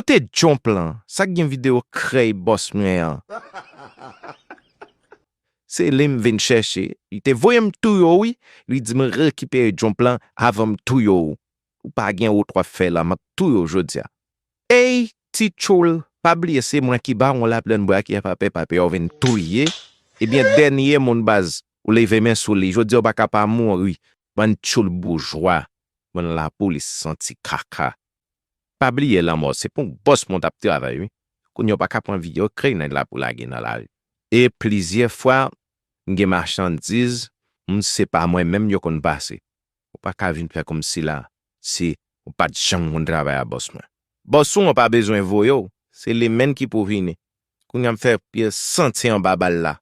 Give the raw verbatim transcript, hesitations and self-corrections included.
Kote Djonplan? Sa k gen videyo krèy bòs mwen an? Se li m vin chèche. Li te voye m touye w, wi. Li di m rekipere Djonplan avan m touye w. Ou pa gen wout w ap fè la, m ap touye w jodi a. Ey, ti tchoul, pa bliye se mwen ki ba w yon laplenn bwa ki ap pape pape w vin touye. Ebyen, dènye moun baz, ou leve men sou li. Jodi a w pa ka pa mouri. Bann tchoul boujwa, bann lapolis santi kaka. Pa bliye lanmò se pou bòs mwen t ap travay, wi. Kounye a w pa ka pran videyo krèy nèg la pou lage nan lari. E plizyè fwa, m gen machandiz, m se pa mwen menm yo konn pase. Ou pa ka vin fè kòmsi la, si ou pa t janm konn travay a bòs mwen. Bòs ou an pa bezwen voye w, se li menm ki pou vini. Kounye a m fè pye santi anba bal la.